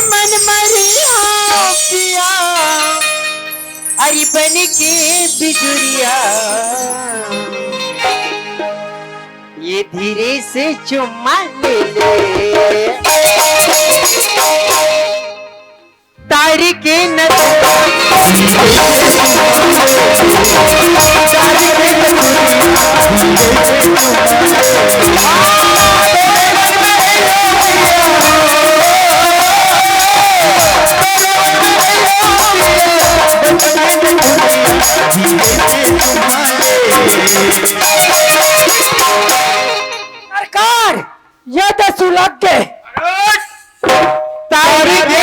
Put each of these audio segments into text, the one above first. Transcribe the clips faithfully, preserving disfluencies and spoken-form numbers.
मन मरिया पिया, अरे बन के बिजुरिया, ये धीरे से चुम्मा ले ले। तारी के न सरकार, ये तो सुलग के। तारी के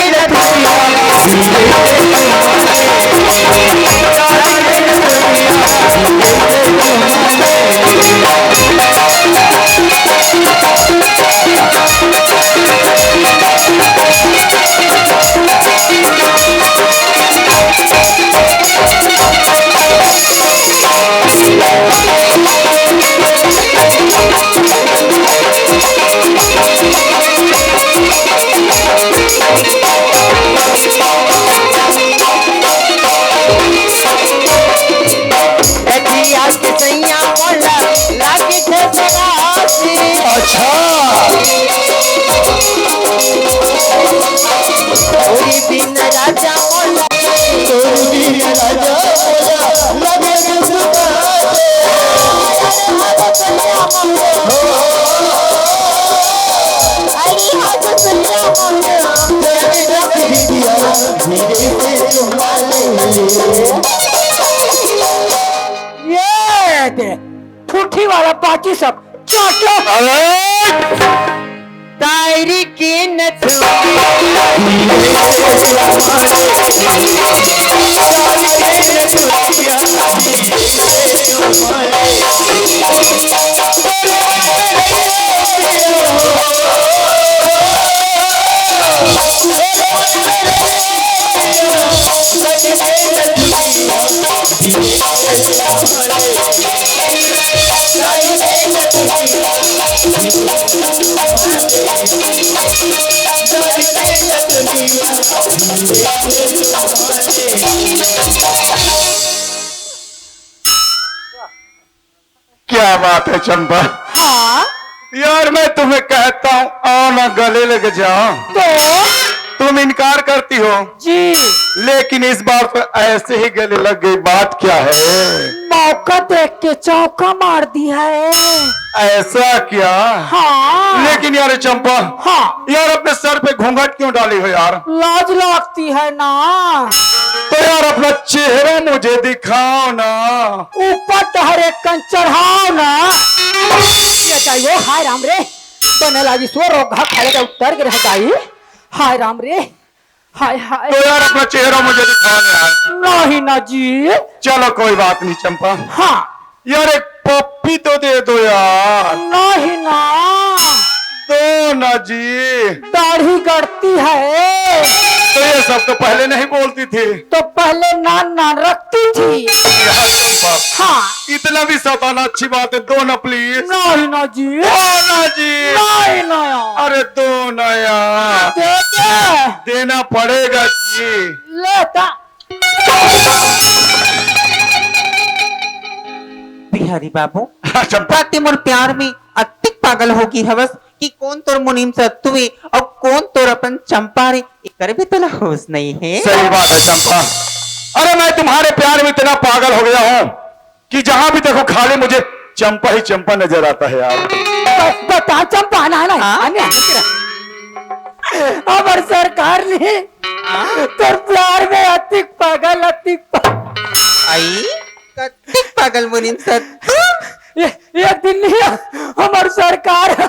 गठिया के सैया मोला लागे ठेठरासी। अच्छा। तोरी बिन राजा मोला, तोरी बिन राजा मोला लागे ठेठरासी। ये दे, ठूठी वाला बाकी सब चाटो। अरे! तारी के नथुआ। क्या बात है चंपा। हाँ। यार, मैं तुम्हें कहता हूँ, आओ ना, गले लग जाओ। तो? तुम इनकार करती हो। जी। लेकिन इस बार तो ऐसे ही गले लग गई, बात क्या है? मौका देख के चौका मार दी है। ऐसा क्या? हाँ। लेकिन यार चंपा, हाँ। यार, अपने सर पे घूंघट क्यों डाली हो यार? लाज लगती है ना। तो यार, अपना चेहरा मुझे दिखाओ ना। ऊपर तहरे कन चढ़ाओ ना। ये चाहिए, हाय राम रे, बने लागी सो रोग घा खाले का उतर के रह जाई। हाय राम रे, हाय हाय। तो यार, अपना चेहरा मुझे दिखाओ ना यार। नहीं ना जी। चलो, कोई बात नहीं चंपा। हाँ। यार, एक पप्पी तो दे दो यार। नहीं ना। दो ना जी। दाढ़ी गड़ती है। तो ये सब तो पहले नहीं बोलती थी। तो पहले नान नान रखती थी। यार चंपा, हाँ। इतना भी सताना अच्छी बात है, दो ना प्लीज। नहीं ना जी। दो ना जी। नहीं ना यार। अरे दो ना यार। दे दे। देना पड़ेगा जी। लेता। बिहारी बाबू, हाँ, चंपा। का ते मोर प्यार में अतिक पागल होगी हवस कि कौन तोर मुनीम सत्तू हे अउ कौन तोर अपन चंपा रे, एकर भी तोला होश नहीं है। सही बात है चंपा। अरे, मैं तुम्हारे प्यार में इतना पागल हो गया हूँ कि जहाँ भी देखो, खाली मुझे चंपा ही चंपा नजर आता है यार। बस बता चंपा, ना, ना, हाँ? आने, आने तेरा। हमर सरकार ने हाँ? तोर प्यार में अतिक पागल, अतिक पागल। आई? कतिक पागल मुनीम सत्तू? ये, एक दिन नहीं, हमर सरकार। एक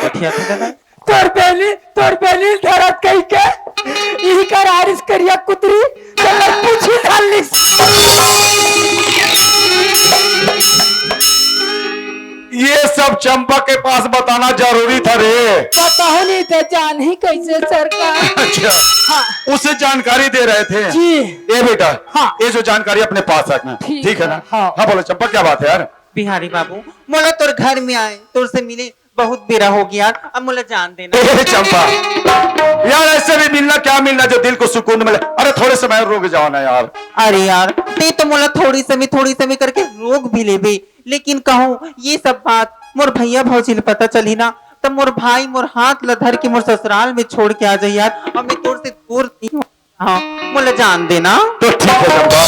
गठिया थे दादा। तोर बेली, तोर बेली धरत कही के, इही कर आरिस करिया कुतरी, तेकर पूछी धर लिस। ये सब चंपा के पास बताना जरूरी था रे। बताओ नहीं तो जान ही कैसे सरकार। अच्छा। हाँ। उसे जानकारी दे रहे थे। जी। ये बेटा, हाँ। ये जो जानकारी अपने पास रखना, ठीक ठीक है ना? हाँ। हाँ, बोलो चंपा, क्या बात है यार? बिहारी बाबू, मोला तोर घर में आए, तोर से मिले, बहुत बेरा हो गया यार, अब मोला जान देना। ए चंपा, यार ऐसे भी मिलना क्या मिलना जो दिल को सुकून मिले। अरे थोड़े समय रुक जाओ ना यार। अरे यार, ते तो मोला थोड़ी समय, थोड़ी समय करके रोक भी लेबे, लेकिन कहूँ ये सब बात मोर भैया भौजी ल पता चलही ना, त मोर भाई मोर हाथ ल धर के मोर ससुराल में छोड़ के आ जाही यार, और मैं तोर से दूर नहीं हूँ। हाँ, मोला जान देना। तो ठीक है चंपा,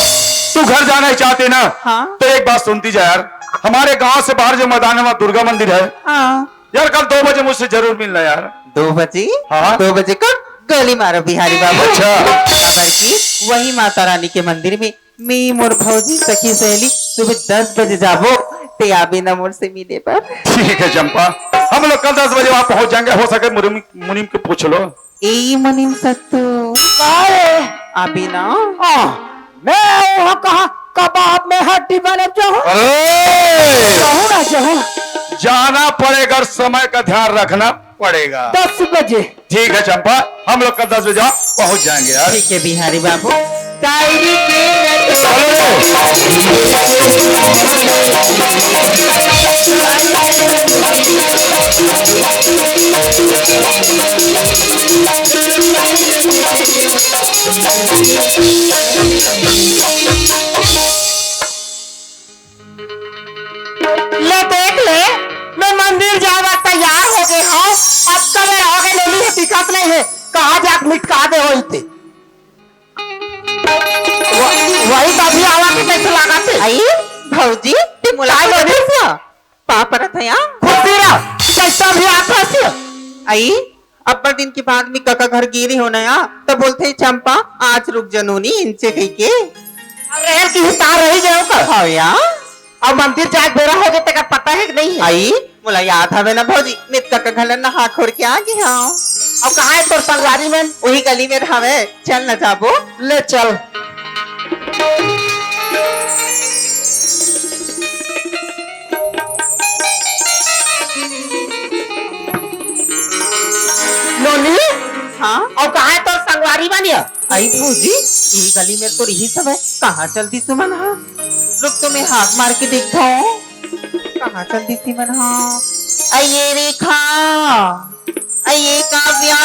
तू घर जाना ही चाहती ना? हाँ। तो एक बात सुनती जा यार, हमारे गांव से बाहर जो मैदान है वहाँ दुर्गा मंदिर है। हाँ। यार कल दो बजे मुझसे जरूर मिलना यार। दो बजे? हाँ। दो बजे का गोली मारो बिहारी बाबू। अच्छा। काबर की वही माता रानी के मंदिर में मैं मोर भौजी सखी सहेली सुबह दस बजे जाबो, ते आबे ना मोर से मिले बर। ठीक है चंपा, हम लोग कल दस बजे वहाँ पहुँच जाएंगे। हो सके मुनीम, मुनीम के पूछ लो। ए मुनीम सत्तू। का है? आबे ना। आ, मैं वहाँ कहाँ कबाब में हड्डी बने जाऊँ? अरे! जाऊँ ना जाऊँ। जाना पड़ेगा, समय का ध्यान रखना पड़ेगा। दस बजे। ठीक है चंपा, हम लोग कल दस बजे पहुँच जाएंगे यार। ठीक है बिहारी बाबू। डायरी के चलो रे। ले देख ले, मैं मंदिर जाए बर तैयार हो गए हूँ। अब कब रहोगे नोनी है, दिखत नहीं है, कहाँ जाके मिटका दे हो इते। व-, वही तो अभी आवा के कैसे लागत है। आई भौजी, ते मुलाकात करत हस? पाँव परत हँव। खुशी रह, कैसा भी आता है। आई अब्बड़ दिन के बाद में कका घर गे रहे हो ना, तब बोलते, "चंपा, आज रुक जा नोनी, इंचे कहिके।" अब रहल की हिस्सा रही गए हो का? हाँ या। अब मंदिर जाए बेरा हो गए, तेकर पता है कि नहीं है? आई, मोला याद हवे ना भौजी, मैं कका घर नहा खोर के आ गए हूँ। अब कहाँ है तोर संगवारी मन? वही गली में हवे, चल न जाबो। ले चल। नोनी? हाँ? अउ कहाँ हे तोर संगवारी मन या? आई भौजी, ई गली में तो रही सब है, कहाँ चल दिस मन हा? रुक तो मैं हाक मार के देखता हूँ, कहाँ चल दिस मन हा? अये रेखा, अये काव्या,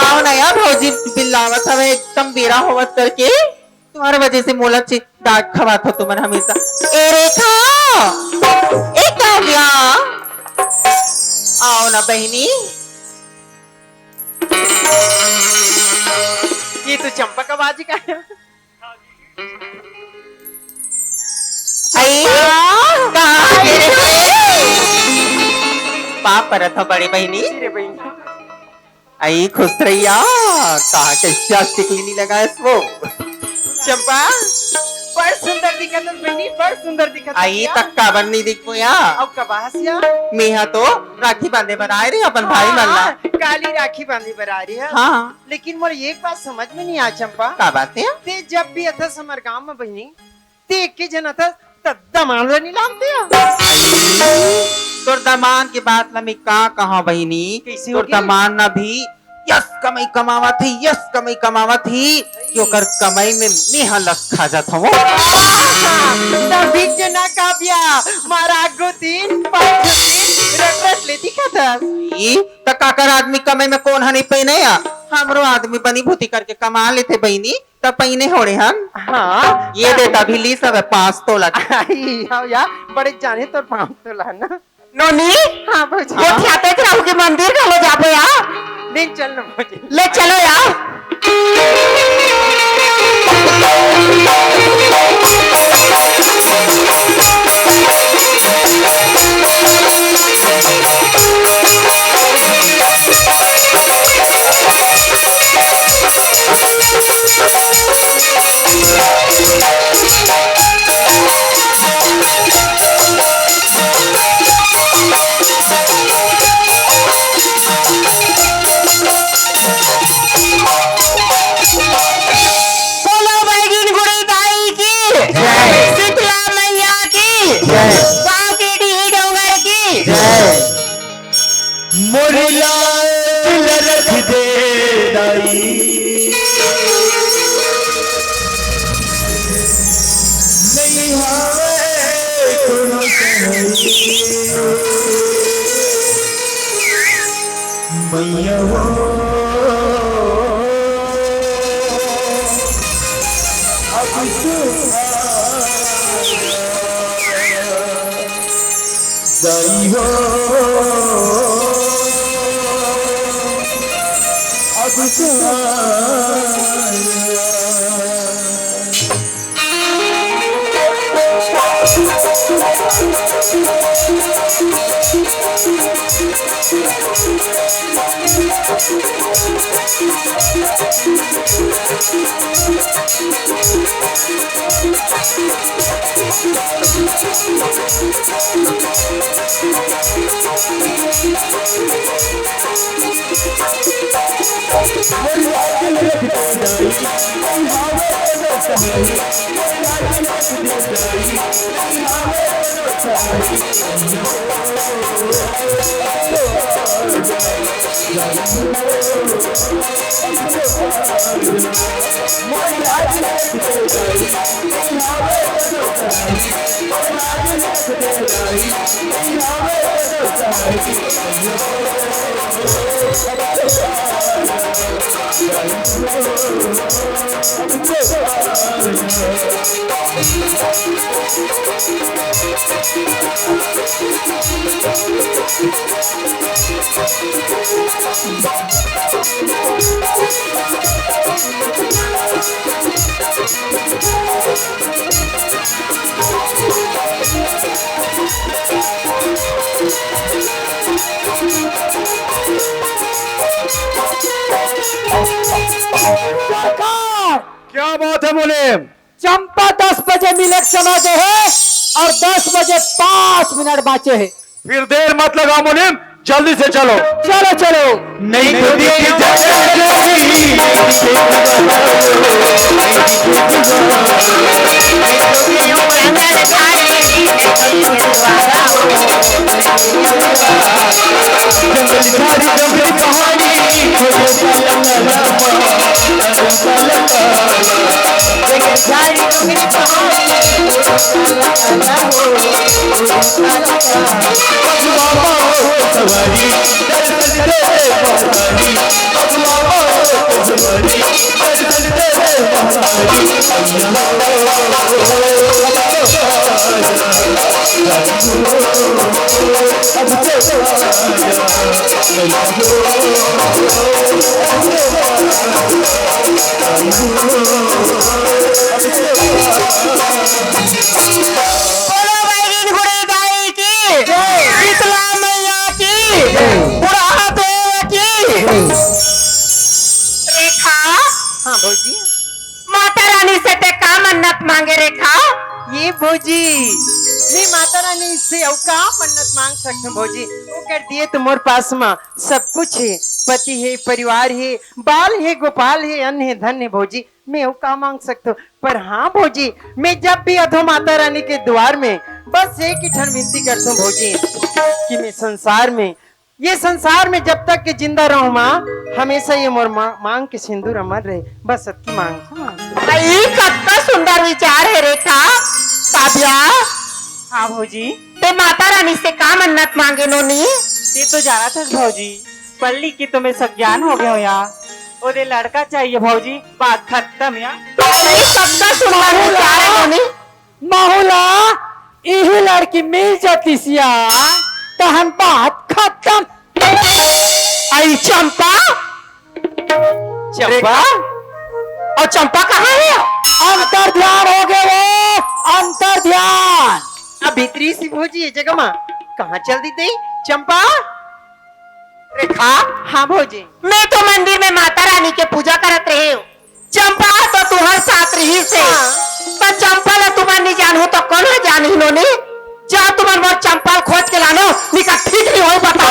आओ ना यार भौजी, बिल्लावत हवे एकदम बेरा होवत करके। तुम्हारे वजह से मोला ची-, डांट खवात हो तुमन हमेशा। ए रेखा, ए काव्या, आओ ना बहिनी। ये तो चंपा का बाजी का है। आई, कहाँ गिरे? पाँव परत हो बड़े बहिनी। जी रे बहिनी। आई खुश रहिया, कहाँ कैसे आज टिकली नहीं लगाए वो? चंपा, बड़ सुंदर दिखत हस बहिनी, बड़ सुंदर दिखत हस आई या। तक काबर नहीं दिखबो या? अब कब आस या? मेहा तो राखी बांधे बर आए रहे अपन भाई मन ला। हाँ, काली राखी बांधे बर आए रहे। हाँ। लेकिन मोर एक बात समझ में नहीं आ चंपा। का बात है? ते जब भी अथस हमर गांव में बहिनी, ते एक के जन अथस, त दमान ल नी लानते हो। तोर दमान के बात ल मैं का कहा बहिनी, कैसे तोर होगे? दमान न भी यस कमाई कमावत ही, यस कमाई कमावत ही, कि ओकर कमाई में मेहा लस खा जात हूँ। तभी जना काव्या, मारा आगो दिन, पाछो दिन, रट रट ले दिखत हस। ई, त काकर आदमी कमाई में कोन ह नहीं पहने या? हमरो आदमी बनी भूती करके कमा लेते बहिनी। त पहिने होड़े हन। हाँ। ये दे तभी ली सब है पाँच तोला के। आई, हाँ या, बड़े जाने तोर पाँच तोला ना। नोनी? हाँ भौजी। वो ख्याते रहू के मंदिर घलो जाबो या। नहीं, चल ना भौजी। ले चलो या। बोलो बैगिन गुड़ी दाई की, जय। शीतला मैया की, जय। गाँव की डीह डोंगर की। जय। मोरी लाज ल रख दे दाई, नहीं हावे कोनो सहाई। मैया हो, अब तू दाई हो, अब तू सरकार, क्या बात है मुनीम? चंपा दस बजे मिले के समय दे हे अउ दस बजे पाँच मिनट बाँचे हे। फिर देर मत लगाओ मुनीम, जल्दी से चलो। चलो, चलो। नहीं तो दिख जाएगी। जंगल झाड़ी, जंगल पहाड़ी, बोलो भाई गुड़ी दाई की, शीतला मैया की, बुढ़ा देव की। रेखा। हाँ भौजी। माता रानी से ते का मन्नत मांगे रेखा? ये भौजी, मैं माता रानी से अउ का मन्नत मांग सकथों भौजी? ओकर दिए तो मोर पास मा सब कुछ हे, पति हे, परिवार हे, बाल हे, गोपाल हे, अन्न हे, धन हे भौजी। मैं अउ का मांग सकथों? पर हाँ भौजी, मैं जब भी आथों माता रानी के दुआर में, बस एक ही ठन विनती करथों भौजी, कि मैं संसार में, ये संसार में जब तक के जिंदा रहूं माँ, हमेशा ये मोर मा-, मांग के सिंदूर अमर रहे, बस अतकी मांग। आई कतका सुंदर विचार हे रेखा। काव्या। हाँ भौजी। ते माता रानी से का मन्नत मांगे नोनी? ते तो जानत हस भौजी, पढ़ लिख के तो मैं सज्ञान हो गए हों यार। ओदे लड़का चाहिए भौजी, बात खत्म यार। अरे, कतका सुंदर विचार हे नोनी। महू ला इही लड़की मिल जातिस यार, तहन बात खत्म। आई चंपा, चंपा? अउ चंपा कहाँ हे? अंतर ध्यान हो गए वो, अंतर ध्यान। अब भीतरी सी भौजी ये जगह मा कहाँ चल दी तई? चंपा? रेखा? हाँ भौजी। मैं तो मंदिर में माता रानी के पूजा करत रहे हों। चंपा तो तुंहर साथ रहिस हे। हाँ। त चंपा ला तुमन नइ जानहू त कोन ह जानही नोनी? जा तुमन मोर चंपा ल खोज के लानो, निकर ठीक नइ होही बता।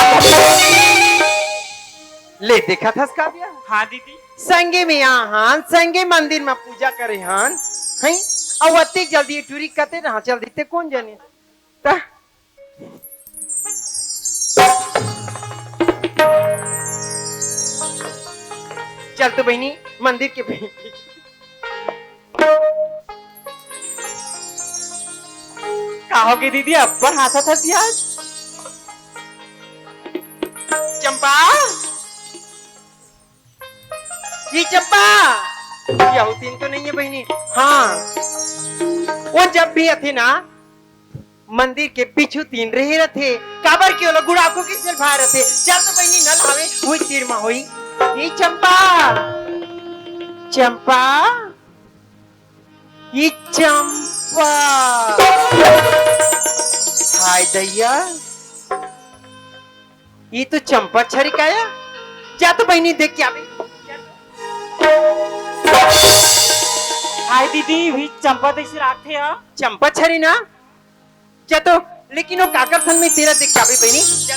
ले देखत हस काव्या? हाँ दीदी। संगे में आहन, संगे मंदिर में पूजा करे हन, हैं? अउ अतेक जल्दी ये टूरी कते रहा चल देते कोन जने? त चल तो बहिनी मंदिर के बहिनी। का होगे दीदी, अब्बड़ हाँसत हस आज? चंपा, ए चंपा, यहू तीन तो नहीं है बहिनी। हाँ, वो जब भी आथे ना, मंदिर के पीछू तीन रहे रथे, काबर के ओला गुड़ाखू के सेल भार रथे। चल तो बहिनी, नल हावे, वही तीर मा होई। ए चंपा, चंपा, ये चंपा। हाय दैया, ये तो चंपा छरी काया। जा तो बहिनी, देख के आबे। हाय दीदी, भी चंपा तइसे लागथे या। चंपा छरी ना? जा तो, लेकिन वो काकर सन में तेरा देख के आबे बहिनी। जा।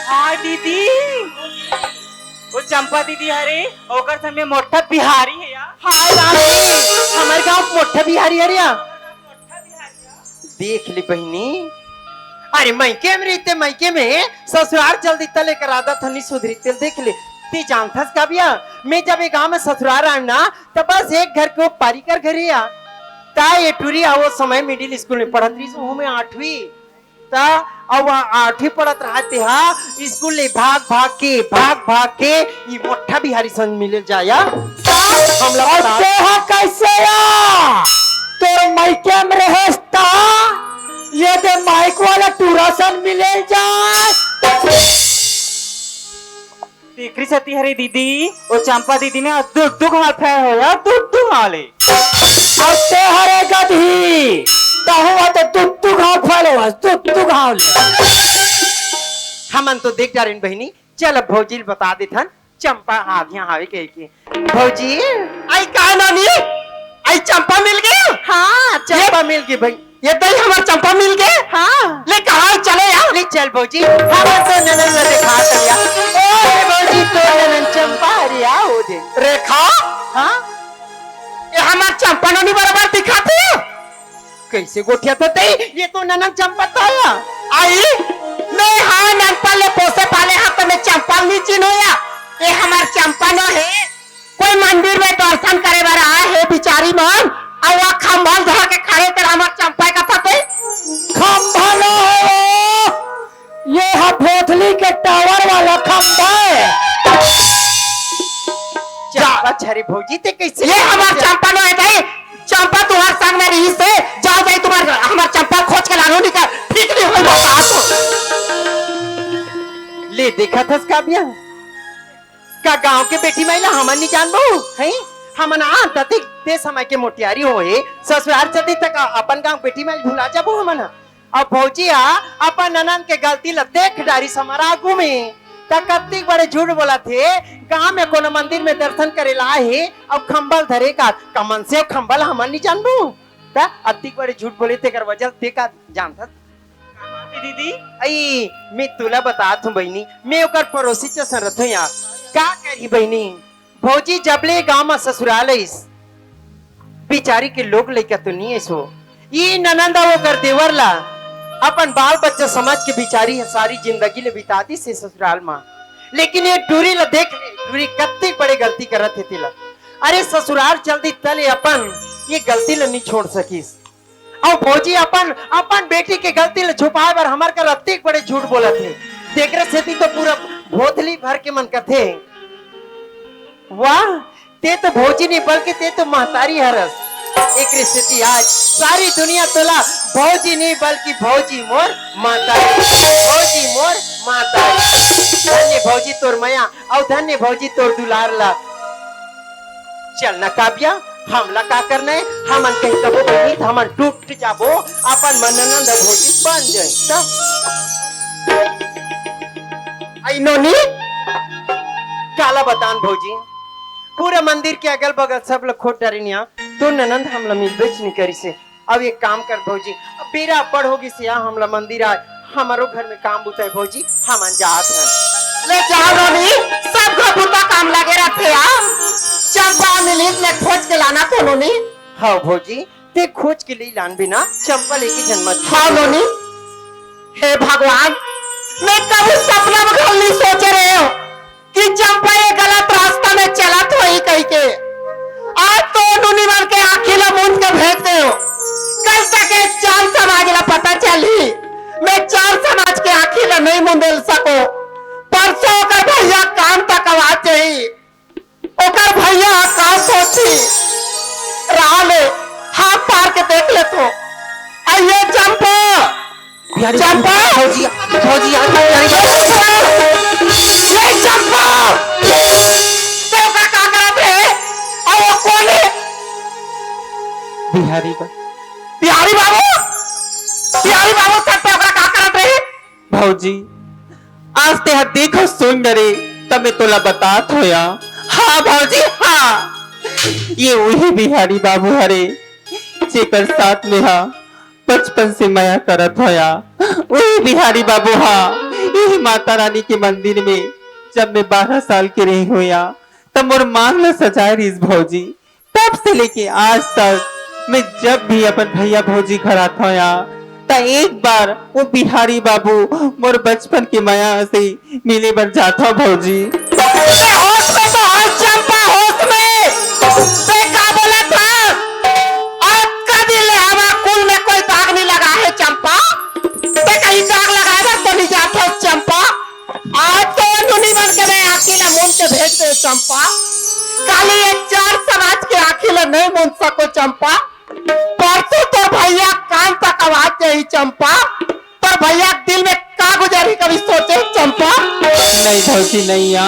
हाय दीदी, वो चंपा दीदी हरे, ओकर सन में मोटा बिहारी हे या। हाय राम जी, हमर गांव मोटा बिहारी हरे या। देख ले बहिनी, अरे मइके में रहिते, मइके में, ससुरार चल दी त लेकर आदत ह नी सुधरी। तेल देख ले, ते जानथस का बिया, मैं जब ये गांव में ससुरार आयेंव ना, त बस एक घर के वो पारी कर घरे आ। ता ये टूरी आ वो समय मिडिल स्कूल में पढ़त रहिस, वो में आठवीं। ता अब आठवीं पढ़त रहा ते हा, स्कूल ले भाग भाग के, भाग भाग के, ये मोटा बिहारी संग मिले जाया। ता हमला और बता। ते हा कैसे या? तोर मइके में रहेस ता, ये दे माइक वाला टूरा संग मिले जाय। तेकरी सेती हरे दीदी, वो चंपा दीदी ने दू दू घाव फेर हो या, दू दू घाव ले। अउ ते हरे गधी, तहूं ह तो दू दू घाव फेर हो, दू दू घाव ले। हमन तो देख डारेन बहिनी, चल अब भौजी ल बता देथन, चंपा आधिया हावे कहिके। भौजी, आई का नानी? आई चंपा मिल गे? हाँ, चंपा मिल गे भाई। ये दई हमर चंपा मिल गे? हाँ। ले कहाँ चले यार? ले चल भौजी, हमर तो ननद ला देखा चल यार। ओ रे भौजी, तो ननद चंपा, अरे आ हो दे। रेखा? हाँ? ये हमर चंपा नोनी बराबर दिखाथे? कैसे गोठियाथस तैं? ये तो ननद चंपा तो आया। आई? मैं हाँ ननपन ले पोसे पाले हाँ तो मैं चंपा नहीं चिन्हों या। ये हमर चंपा नो हे। कोई मंदिर में दर्शन करे बर आए हे बिचारी मन, अउ वो खंभा ल धर के खड़े तेला हमर चंपा कथस तैं। खंभा नो हे वो, ये हा भोथली के टावर वाला खंभा हे। चंपा छरी भौजी, तैं कैसे ये हमर चंपा नो हे भाई, चंपा तुंहर संग में रहिस हे, जाओ भाई तुंहर हमर चंपा खोज के लानो निकर, ठीक नहीं होई बता तो। ले देखथस का बिया? का गांव के बेटी माई ला हमन नी जानबो? हैं? हमन आ ततिक ते समय के मोटियारी होए, ससुरार चलती तक अपन गांव बेटी माई भुला जाबो हमन ह। अब भौजी हा अपन ननंद के गलती ला देख डारिस हमर आगू में, त कतिक बड़े झूठ बोलथे। गांव में कोनो मंदिर में दर्शन करे ला आए हे, अब खंभा ल धरे का, का मनसे अउ खंभा ल हमन नी जानबो? त अतिक बड़े झूठ बोले तेकर वजह ते का जानथस? दीदी, अई, मैं तुला बतात हूँ बहिनी, मैं ओकर पड़ोसी जैसा रथों यार। का करी बहिनी, भौजी जबले गांव में ससुराल आइस, बिचारी के लोग लइका तो नहीं आइस हो। ये ननंद अउ ओकर देवर ला अपन बाल बच्चा समझ के बिचारी ह सारी जिंदगी ले बिता दिस हे ससुराल मा। लेकिन ये टूरी ला देख ले, टूरी कत्ती बड़े गलती करत हे तेला। अरे ससुराल चल दी तले अपन ये गलती ला नहीं छोड़ सकिस। अउ भौजी अपन, अपन बेटी के गलती ल छुपाए बर हमर कर अतेक बड़े झूठ बोलत हे। तेकरे सेती तो पूरा भोथली भर के मन कथे, "वाह, ते तो भौजी नहीं बल्कि ते तो महतारी हरस।" एकरे सेती आज सारी दुनिया तोला भौजी नहीं बल्कि भौजी मोर महतारी, भौजी मोर महतारी। धन्य भौजी तोर मया अउ धन्य भौजी तोर दुलार ला। चल ना काव्या, हमला का करना हे? हमन कहीं कबो कहीं त हमन टूट जाबो, अपन मन ननंद भौजी बन जाए। त आई नोनी, काला बतान भौजी, पूरा मंदिर के अगल बगल सब लोग खोज डारिन या, तो ननंद हमला मिलबेच नहीं करिस हे। अब एक काम कर भौजी, अब बेरा अब्बड़ हो गिस या, हमला मंदिर आए, हमरो घर में काम बुता हे भौजी, हमन जात हन। ले जाओ नोनी, सब घर बुता काम लगे रथे या। चंपा मिलिस, ले खोज के लाना तो नोनी। हाँ भौजी, ते खोज के ले लान बिना चंपा लेके जन्म। हाँ नोनी, हे भगवान, मैं कभी सपना में घलो नहीं सोचे रहेंव कि चंपा ये गलत रास्ता में चलत होही कहिके। आज तो नोनी मन के आँखी ला मूंद के भेज देंव। कल तक ये चार समाज ला पता चलही, मैं चार समाज के आँखी ला नहीं मूंदे ल सकों। परसों ओकर भैया चंपा! भौजी, भौजी, यार, यार, यार। ये चंपा! तैं ओकर का करत रहे? अउ वो कोन हे? बिहारी बा-, बिहारी बाबू? बिहारी बाबू, तैं ओकर का करत रहे? भौजी, आज तैं हा देख सुन डरे, त मैं तोला बतात हों या। हाँ भौजी, हाँ, ये उही बिहारी बाबू हरे, जेकर साथ में हा बचपन से मया करत हों या। उही बिहारी बाबू हा, इही माता रानी के मंदिर में जब मैं बारह साल के रहे हों या, तब मोर मांग ला सजाए रहिस भौजी। तब से लेके आज तक मैं जब भी अपन भैया भौजी घर आत हों या, त एक बार वो बिहारी बाबू मोर बचपन के मया से मिले बर जात हों भौजी। तैं होश में तो हस चंपा, होश में। तैं का बोलत हस? आज का दिन ले हमर कुल में कोई दाग नहीं लगा हे चंपा। तैं कहीं दाग लगाए बर तो नहीं जात हस चंपा। आज तो वो नोनी मन के मैं आँखी ला मूंद के भेज देंव चंपा। काली ये चार समाज के आँखी ला नहीं मूंद सकों चंपा। परसों तोर भैया कान तक आवाज देही चंपा। तोर भैया के दिल में का गुजरही कभी सोचे चंपा? नहीं भौजी, नहीं या।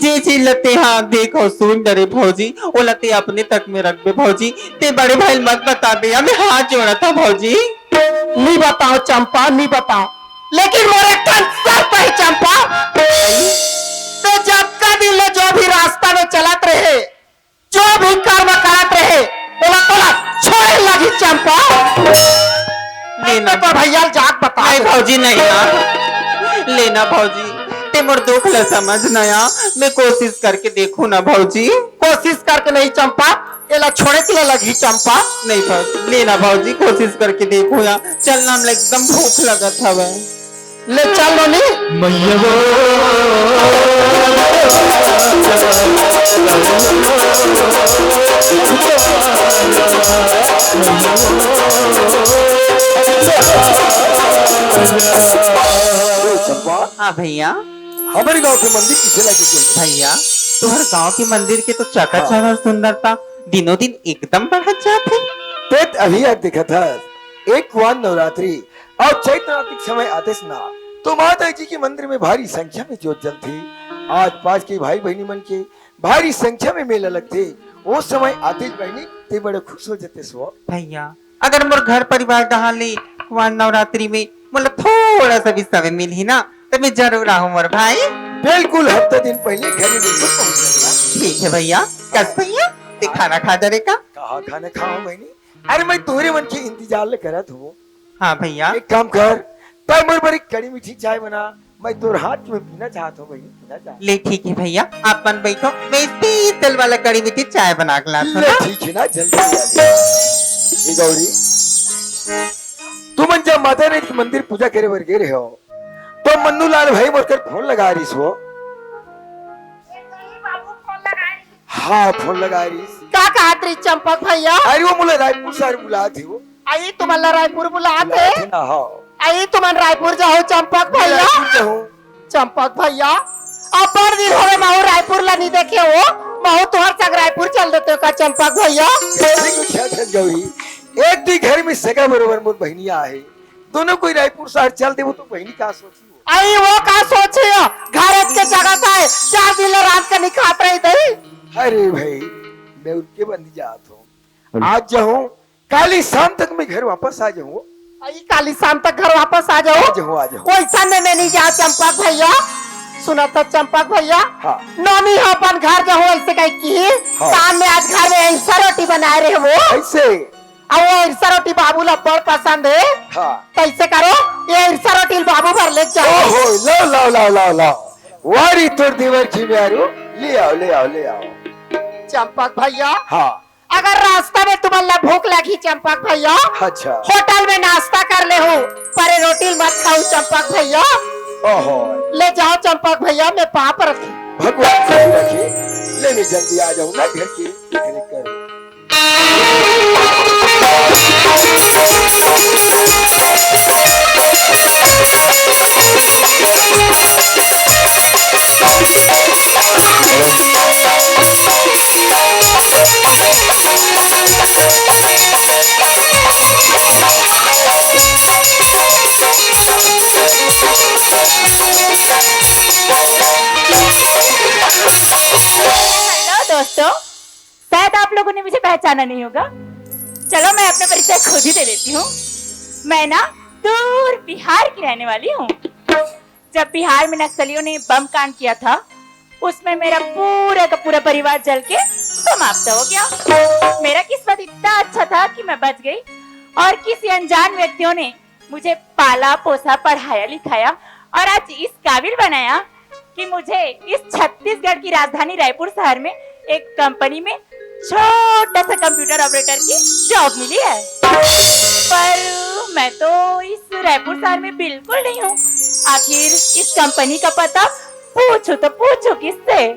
जे चीज ला तैं हा देख सुन डरे भौजी, ओला तैं अपने तक में रखबे भौजी। तैं बड़े भाई ला मत बताबे या, मैं हाथ जोड़त हों भौजी। नहीं बताओं चंपा, नहीं बताओं, लेकिन मोर एक ठन शर्त हे चंपा। तैं जतका दिन ले जो भी रास्ता में चलत रहे, जो भी कर्म करत रहे, ओला तोला छोड़े लगही चंपा। ले ना। तो भैया ला जाके बता नहीं दे। भौजी, नहीं ना। ले ना भौजी, तैं मोर दुख ला समझ ना या, मैं कोशिश करके देखहूं ना भौजी। कोशिश करके नहीं चंपा, एला छोड़े के ला लगही चंपा। नहीं भौजी, ले ना भौजी, कोशिश करके देखहूं या। चल ना, हमला एकदम भूख लगत हवे। ले चल नोनी। मैया वो। चंपा। हाँ भैया। हमर गांव के मंदिर कइसे लगे भैया? तुहर गांव के मंदिर के तो चकाचौंध हाँ। अउ सुंदरता दिनों दिन एकदम बढ़त जात हे। तैं अभी आज देखत हस, एक कुवार नवरात्रि अउ चैत नवरात्रि के समय आतेस ना, तो माता जी के मंदिर में भारी संख्या में जोत जलथे। आज पास के भाई बहिनी मन के भारी संख्या में मेला लगथे। ओ समय आतेस बहिनी, तैं बड़े खुश हो जातेस वो। भैया, अगर मोर घर परिवार डहार ले कुवार नवरात्रि में मोला थोड़ा सा भी समय मिलही ना, त मैं जरूर आहूं मोर भाई। बिल्कुल, हफ्ता दिन पहले घर में बिल्कुल पहुंच जाना। ठीक है भैया। कस भैया, तैं खाना खा डरे का? कहाँ खाना खाहूं बहिनी? अरे मैं तोरे मन के इंतजार ले करत हों। हाँ भैया। एक काम कर, तैं मोर बर एक कड़ी मीठी चाय बना, मैं तोर हाथ के मैं पीना चाहत हों बहिनी, पीना चाहत हों। ले ठीक है भैया, आप मन बैठो, मैं special वाला कड़ी मीठी चाय बना के लात हों ले ना। ठीक है ना, जल्दी आ जा। ए गौरी, तुमन जब माता रानी के मंदिर पूजा करे बर गे रहे हो, तो मन्नू लाल भाई मोर कर फोन लगा रहिस वो। हाँ, फोन लगा रहिस। का कहत रहिस चंपक भैया? अरे वो मोला रायपुर शहर बुलात हे वो। आई तुमन ला रायपुर बुलात हे? बुलात हे ना, हाँ। आई तुमन रायपुर जाहू चंपक भैया? रायपुर जाहू। चंपक भैया, अब्बड़ दिन होगे महू रायपुर ला नहीं देखे हो, महू तुहर संग रायपुर चल देतेंव का चंपक भैया? ठीक है, अच्छा, अच्छा, गौरी। एक दुई घर में सगा बरोबर मोर बहिनिया हे, दोनों कोई रायपुर शहर चल देबो तो बहिनी का सोचही वो? अई वो का सोचही हो? घर के जगह का हे, चार दिन ले रांध के नहीं खात रही दई। अरे भाई, मैं उनके बंदी जात हों। आज जाहूं, काली शाम तक मैं घर वापस आ जाहूं। अई काली शाम तक घर वापस आ जाहू। आ जाहू, आ जाहू। वैसा में मैं नहीं जाहूं चंपक भैया। सुना तो चंपक भैया। हाँ। नोनी हो अपन घर जाहू ऐसे कह की। हाँ। शाम में आज घर में अइंसा रोटी बनाए रहे वो। ऐसे? अउ वो अइंसा रोटी बाबू ला बड़ पसंद हे। हाँ। तो ऐसे करो, ये अइंसा रोटी बाबू बर ले जाओ। ओहो, लाओ, लाओ, लाओ, लाओ, लाओ। वारी तोर देवर की म्यारू, ले आओ, ले आओ, ले आओ। चंपक भैया। हाँ। अगर रास्ता में तुमन ला भूख लगही चंपक भैया, अच्छा। होटल में नाश्ता कर लेहू, पर ये रोटी मत खाहू चंपक भैया। ओहो। ले जाओ चंपक भैया, मैं पाँव परत हूँ। भगवान सही रखे, ले मैं जल्दी आ जाहूँ ना घर के, घर कर। हेलो दोस्तों, शायद आप लोगों ने मुझे पहचाना नहीं होगा। चलो, मैं अपना परिचय खुद ही दे देती हूँ। मैं ना दूर बिहार की रहने वाली हूँ। जब बिहार में नक्सलियों ने बम कांड किया था, उसमें मेरा पूरा का पूरा परिवार जल के समाप्त हो गया। मेरा किस्मत इतना अच्छा था कि मैं बच गई और किसी अनजान व्यक्तियों ने मुझे पाला पोसा, पढ़ाया लिखाया और आज इस काबिल बनाया कि मुझे इस छत्तीसगढ़ की राजधानी रायपुर शहर में एक कंपनी में छोटा सा कंप्यूटर ऑपरेटर की जॉब मिली है। पर मैं तो इस रायपुर शहर में बिल्कुल नहीं हूँ। आखिर इस कंपनी का पता पूछो तो पूछो किससे?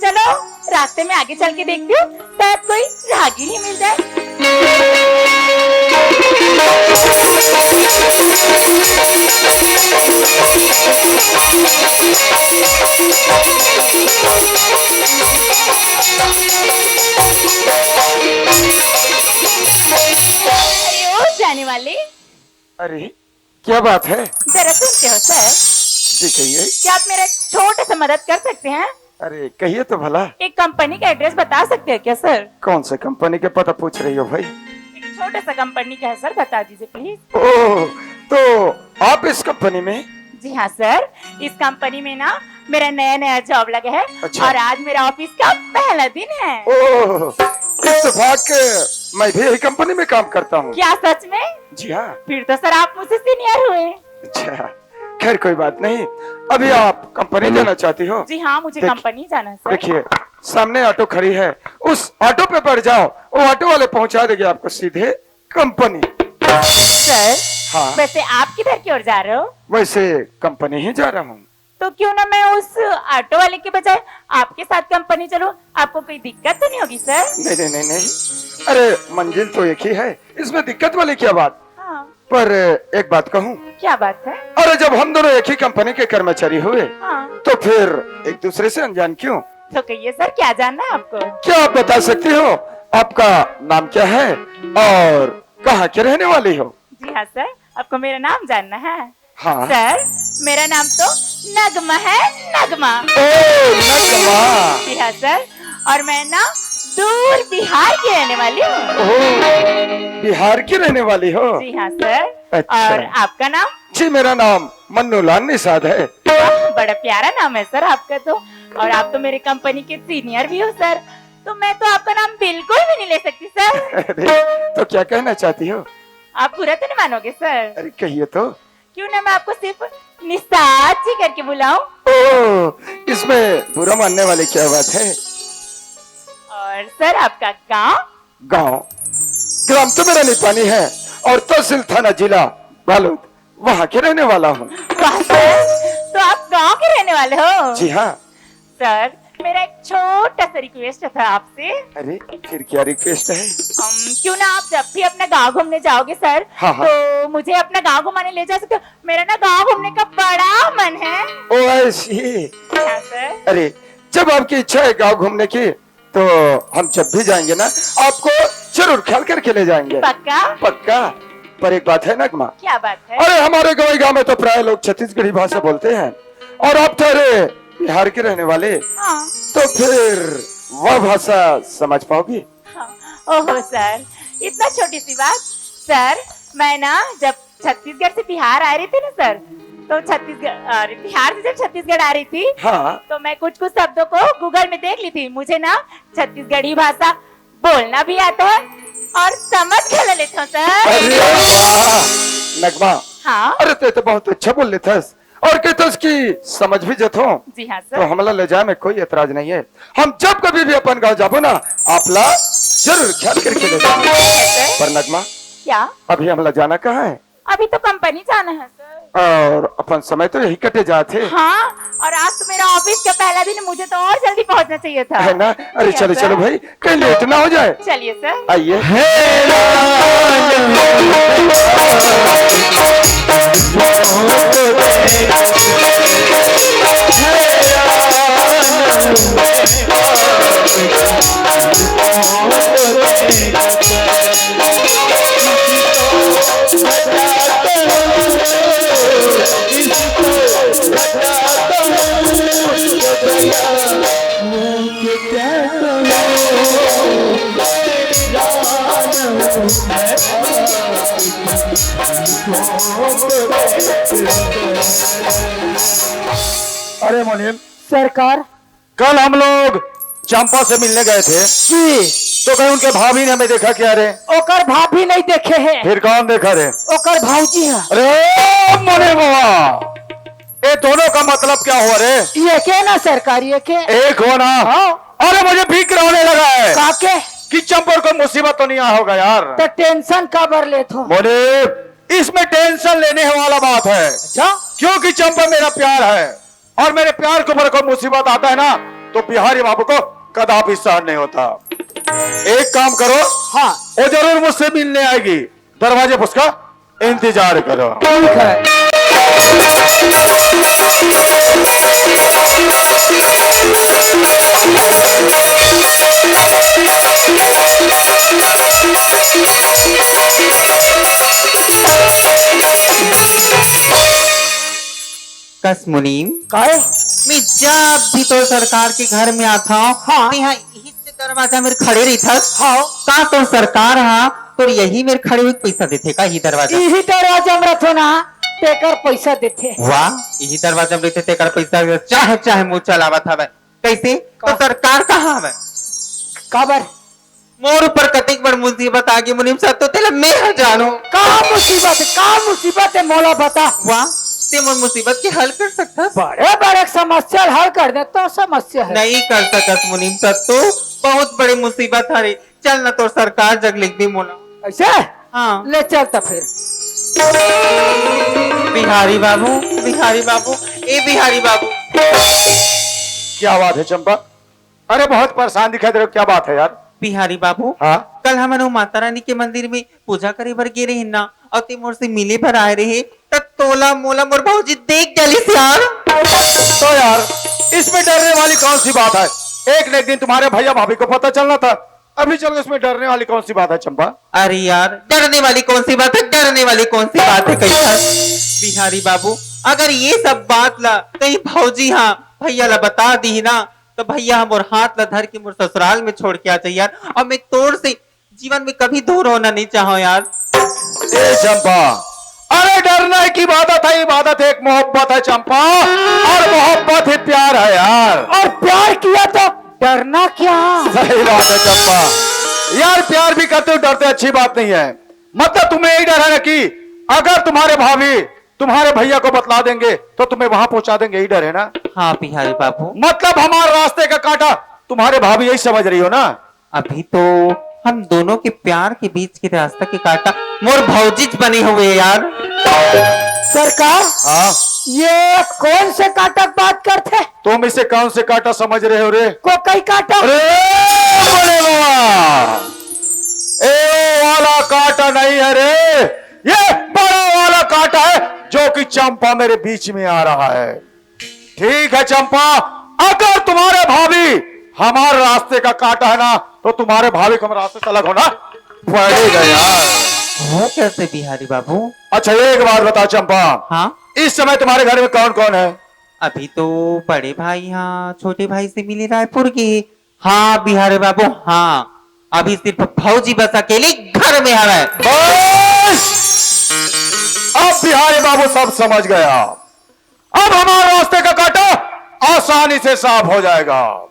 चलो, रास्ते में आगे चल के देखती हूँ, शायद कोई राहगीर ही मिल जाए। अरे ओ जाने वाले, अरे, क्या बात है? जरा सुनते हो सर? जी, कहिए। क्या आप मेरा एक छोटा सा मदद कर सकते हैं? अरे, कहिए तो भला। एक कंपनी का एड्रेस बता सकते हैं क्या सर? कौन से कंपनी के पता पूछ रही हो भाई? एक छोटा सा कंपनी का है सर, बता दीजिए प्लीज। ओह, तो आप इस कंपनी में? जी हाँ सर, इस कंपनी में ना मेरा नया नया जॉब लगा है। अच्छा। और आज मेरा ऑफिस का पहला दिन है। ओह, इत्तेफाक मैं भी यही कंपनी में काम करता हूँ। क्या सच में? जी हाँ। फिर तो सर आप मुझसे सीनियर हुए। अच्छा, खैर कोई बात नहीं। अभी आप कंपनी जाना चाहती हो? जी हाँ, मुझे देख-, कंपनी जाना है सर। देखिए, सामने ऑटो खड़ी है, उस ऑटो पे बैठ जाओ, वो ऑटो वाले पहुंचा देंगे आपको सीधे कंपनी। सर, हाँ। वैसे आप किधर की ओर जा रहे हो? वैसे कंपनी ही जा रहा हूँ। तो क्यों ना मैं उस ऑटो वाले के बजाय आपके साथ कंपनी चलूं? आपको कोई दिक्कत तो नहीं होगी सर? नहीं, नहीं, नहीं, नहीं। अरे, मंजिल तो एक ही है, इसमें दिक्कत वाली क्या बात? हाँ। पर एक बात कहूँ? क्या बात है? अरे, जब हम दोनों एक ही कंपनी के कर्मचारी हुए, हाँ। तो फिर एक दूसरे से अनजान क्यों? तो कहिए सर, क्या जानना है आपको? क्या आप बता सकती हो आपका नाम क्या है और कहाँ के रहने वाली हो? जी हाँ सर, आपको मेरा नाम जानना है? हाँ। सर, मेरा नाम तो नगमा है, नगमा। ओ, नगमा। जी हाँ सर, और मैं ना दूर बिहार की रहने वाली हूँ। ओह, बिहार की रहने वाली हो? जी हाँ सर। अच्छा। और आपका नाम? जी, मेरा नाम मन्नू लाल निषाद है। वाह, बड़ा प्यारा नाम है सर आपका तो। और आप तो मेरे कंपनी के सीनियर भी हो सर, तो मैं तो आपका नाम बिल्कुल भी नहीं ले सकती सर। अरे, तो क्या कहना चाहती हो? आप बुरा तो नहीं मानोगे सर? अरे, कहिए तो। क्यों ना मैं आपको सिर्फ निषाद जी करके बुलाऊं? ओह, इसमें बुरा मानने वाली क्या बात है? और सर, आपका गांव? गांव, ग्राम तो मेरा निपानी है और तहसील थाना जिला बालोद, वहाँ के रहने वाला हूँ। वाह सर, तो आप गांव के रहने वाले हो? जी हाँ। सर, मेरा एक छोटा सा रिक्वेस्ट था आपसे। अरे, फिर क्या रिक्वेस्ट है? अम, क्यों ना आप जब भी अपना गांव घूमने जाओगे सर, हाँ, हाँ। तो मुझे अपना गांव घुमाने ले जा सकते हो? मेरा ना गांव घूमने का बड़ा मन है। ओ, I see। हाँ सर। अरे, जब आपकी इच्छा है गांव घूमने की, तो हम जब भी जाएंगे ना, आपको जरूर ख्याल करके ले जाएंगे। पक्का? पक्का। पर एक बात है नगमा। क्या बात है? अरे, हमारे गवई गांव में तो प्राय लोग छत्तीसगढ़ी भाषा बोलते हैं और आप ठहरे बिहार के रहने वाले, हाँ। तो फिर वह भाषा समझ पाओगी? हाँ। ओहो सर, इतना छोटी सी बात। सर, मैं ना जब छत्तीसगढ़ से बिहार आ रही थी ना सर, तो छत्तीसगढ़, अरे, बिहार से जब छत्तीसगढ़ आ रही थी, हाँ। तो मैं कुछ कुछ शब्दों को Google में देख ली थी। मुझे ना छत्तीसगढ़ी भाषा बोलना भी आता है और समझ घलो लेता हूँ सर। अरे वाह, नगमा। हाँ। अरे, तैं तो बहुत अच्छा बोल लेथस और कहिथस कि समझ भी जथों। जी हाँ सर। तो हमला ले जाए में कोई एतराज नहीं है। हम जब कभी भी अपन गांव जाबो ना, आपला जरूर ख्याल करके ले जाबो। ठीक है सर। पर नगमा, क्या? अभी हमला जाना कहाँ है? अभी तो कंपनी जाना है सर। और अपन समय तो यही कटे जात हे। हाँ, और आज तो मेरा ऑफिस का पहला दिन, मुझे तो और जल्दी पहुंचना चाहिए था। है ना? अरे, ठीक है चलो, सर। चलो भाई, कहीं लेट ना हो जाए। चलिए सर। आइए। अरे मुनीम, सरकार। कल हम लोग चंपा से मिलने गए थे, जी। तो कहीं उनके भाभी ने हमें देखा क्या रे? ओकर भाभी नहीं देखे हैं। फिर कौन देखा रे? ओकर भौजी है। अरे मुनीम बाबा, ये दोनों का मतलब क्या हुआ रे? ये के ना सरकार, ये के? एक हो ना? हाँ। अरे मुझे फिक्र होने लगा है काके? कि चंपा को मुसीबत तो नहीं आया होगा यार। तो टेंशन काबर लेत हो? मुनीम, इसमें टेंशन लेने वाला बात है। अच्छा? क्योंकि चंपा मेरा प्यार है और मेरे प्यार के ऊपर कोई मुसीबत आता है ना, तो बिहारी बाबू को कदापि सहन नहीं होता। एक काम करो, हाँ। वो जरूर मुझसे मिलने आएगी, दरवाजे पर उसका इंतजार करो। ठीक है। कस मुनीम। काय? मैं जब भी तो सरकार के घर में आता हूँ, हाँ। तो यहाँ इही दरवाजा मेर खड़े रहिथस। हाँ। का तो सरकार हा तोर यही मेर खड़े हुई पैसा देथे का? यही दरवाजा। यही दरवाजा में रथो ना, तेकर पैसा देथे। वाह, यही दरवाजा में रहिथे, तेकर पैसा, चाहे, चाहे मुँह चलावत हवय। कैसे? तो का? सरकार कहाँ हवय? काबर? मोर ऊपर कतेक बड़ मुसीबत आ गे मुनीम सत्तू, तेला मैं ह जानों। का मुसीबत? का मुसीबत है, मोला बता। वाह, ते मोर मुसीबत के हल कर सकथस। बड़े बड़े समस्या हल कर दे, तो समस्या है। नहीं कर सकस मुनीम सत्तू, बहुत बड़ी मुसीबत हरे। चल ना, तोर सरकार जग लिख दी मोला। ऐसे? हाँ। ले चल त फिर। बिहारी बाबू, बिहारी बाबू, ए बिहारी बाबू। क्या बात है चंपा? अरे बहुत परेशान दिखाई दे रहे हो, क्या बात है यार? बिहारी बाबू, हाँ? कल हमन वो माता रानी के मंदिर में पूजा करे बर गे रहे ना, और ते मोर से मिले बर आए रहे, त तोला मोला मोर भौजी देख डलिस यार। तो यार, इसमें डरने वाली कौन सी बात है? एक न एक दिन तुम्हारे भैया भाभी को पता चलना था। अभी चलो, इसमें डरने वाली कौन सी बात है चंपा? अरे यार, डरने वाली कौन सी बात है, डरने वाली कौन सी बात है कैसा? बिहारी बाबू, अगर ये सब बात ला कहीं भौजी हाँ भैया ला बता दी ना, तो भैया ह मोर हाथ ला धर के मोर ससुराल में छोड़ के आ जाई यार, और मैं तोर से जीवन में कभी दूर होना नहीं चाहूँ यार। ए चंपा, अरे डरना है की बात है, ये बात है, एक मोहब्बत है चंपा, और मोहब्बत ही प्यार है यार। और प्यार किया तो डरना क्या? सही बात है चंपा, यार प्यार भी करते हो डरते अच्छी बात नहीं है। मतलब तुम्हें यही डर है ना कि अगर तुम्हारे भाभी तुम्हारे भैया को बतला देंगे तो तुम्हें वहां पहुंचा देंगे, यही डर है ना? हाँ बिहारी बाबू। मतलब हमारे रास्ते का कांटा तुम्हारे भाभी यही समझ रही हो ना? अभी तो हम दोनों के प्यार के बीच के रास्ता के कांटा मोर भौजीच बने हुए यार। सरकार, हाँ? ये कौन से कांटा की बात करते? तुम इसे कौन से कांटा समझ रहे हो रे? कोकई कांटा। अरे बोले बाबा, ए वाला कांटा नहीं है रे, ये बड़ा वाला कांटा है जो कि चंपा मेरे बीच में आ रहा है। ठीक है चंपा, अगर तुम्हारे भाभी हमारे रास्ते का कांटा है ना, तो तुम्हारे भाभी को हम रास्ते से अलग होना पड़ेगा यार। वो कैसे बिहारी बाबू? अच्छा एक बात बता चंपा, हाँ? इस समय तुम्हारे घर में कौन कौन है? अभी तो बड़े भाई हाँ छोटे भाई से मिले रायपुर के। हाँ बिहारी बाबू, हाँ, अभी सिर्फ भौजी बस अकेली घर में हवय। बस, अब बिहारी बाबू सब समझ गया। अब हमारे रास्ते का कांटा आसानी से साफ हो जाएगा।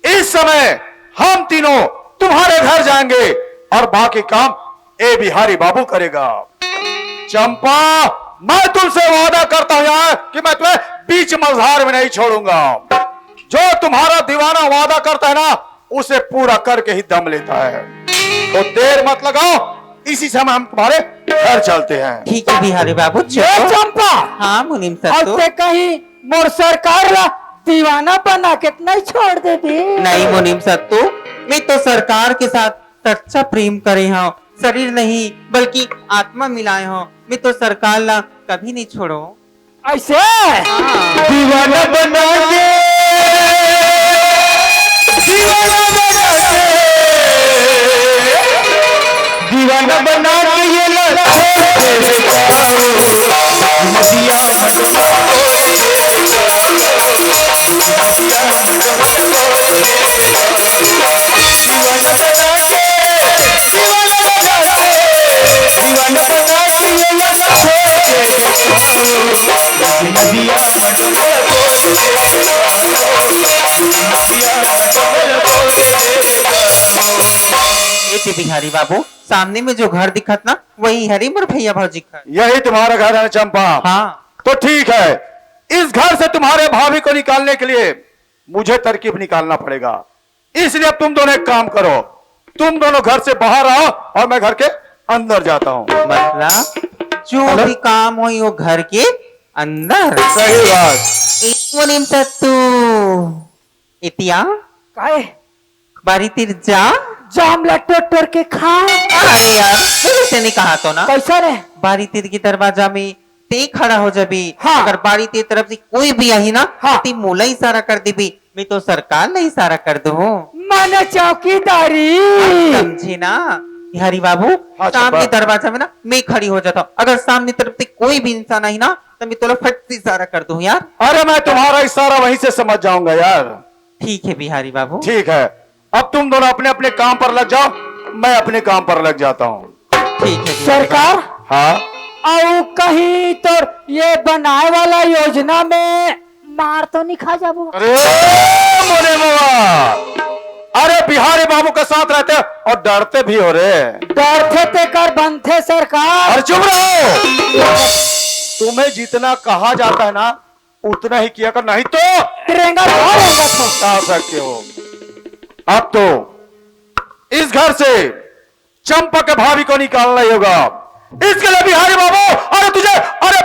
इस समय हम तीनों तुम्हारे घर जाएंगे और बाकी काम ए बिहारी बाबू करेगा। चंपा, मैं तुमसे वादा करता हूं यार कि मैं तुम्हें बीच मझधार में नहीं छोड़ूंगा। जो तुम्हारा दीवाना वादा करता है ना, उसे पूरा करके ही दम लेता है। तो देर मत लगाओ, इसी समय हम तुम्हारे घर चलते हैं। ठीक है बिहारी बाबू, ये चलो। चंपा! हाँ मुनीम सत्तू। अब ते कहीं मोर सरकार ला दीवाना बना के नहीं छोड़ देबे? नहीं मुनीम सत्तू, मैं तो सरकार के साथ सच्चा प्रेम करे हूँ, शरीर नहीं बल्कि आत्मा मिलाए हूँ। मैं तो सरकार ला कभी नहीं छोड़ो। ऐसे? हाँ। दीवाना बना के, दीवाना बना के, दीवाना बना के ये ला छोड़ दे बेटा। नदिया मटमल बोल दे रे गानो, नदिया मटमल बोल दे रे गानो। ए ते बिहारी बाबू, सामने में जो घर दिखत ना, वही हरे मोर भैया भौजी घर। यही तुम्हारा घर है चंपा? हाँ। तो ठीक है, इस घर से तुम्हारे भाभी को निकालने के लिए मुझे तरकीब निकालना पड़ेगा। इसलिए अब तुम दोनों एक काम करो, तुम दोनों घर से बाहर आओ और मैं घर के अंदर जाता हूँ। मतलब जो भी काम होई वो घर के अंदर। सही बात। एक मुनीम सत्तू, इतिया काहे? बारी तीर जा। जाम ला टोर टोर के खा। अरे यार, मैंने तेने कहा तो ना। कैसा रे? बारी तीर की दरवाजा में ते खड़ा हो जाबी। हाँ। अगर बारी तीर तरफ से कोई भी आही ना, हाँ। ते मोला इशारा कर देबी, मैं तो सरकार ला इशारा कर दूँ। माने चौकीदारी। समझे ना बिहारी बाबू? हाँ, सामने दरवाजा में ना मैं खड़ी हो जाता हूँ, अगर सामने तरफ से कोई भी इंसान आही ना, तो मैं तोला फट से इशारा कर दूँ यार। अरे, मैं तुम्हारा इशारा वहीं से समझ जाऊंगा यार। ठीक है बिहारी बाबू। ठीक है, अब तुम दोनों अपने अपने काम पर लग जाओ, मैं अपने काम पर लग जाता हूँ। ठीक है बिहारी सरकार। हाँ। अउ कहीं तो ये बनाए वाला योजना में मार तो नहीं खा जाबो? अरे मोरे बाबा, अरे बिहारी बाबू के साथ रहते और डरते भी हो रे। डरते तेकर बनते सरकार। अरे चुप रहो। तुम्हें जितना कहा जाता है ना, उतना ही किया कर, नहीं तो रेंगा था, रेंगा था। जा सकते हो। अब तो इस घर से चंपा के भाभी को निकालना ही होगा। इसके लिए बिहारी बाबू, अरे तुझे, अरे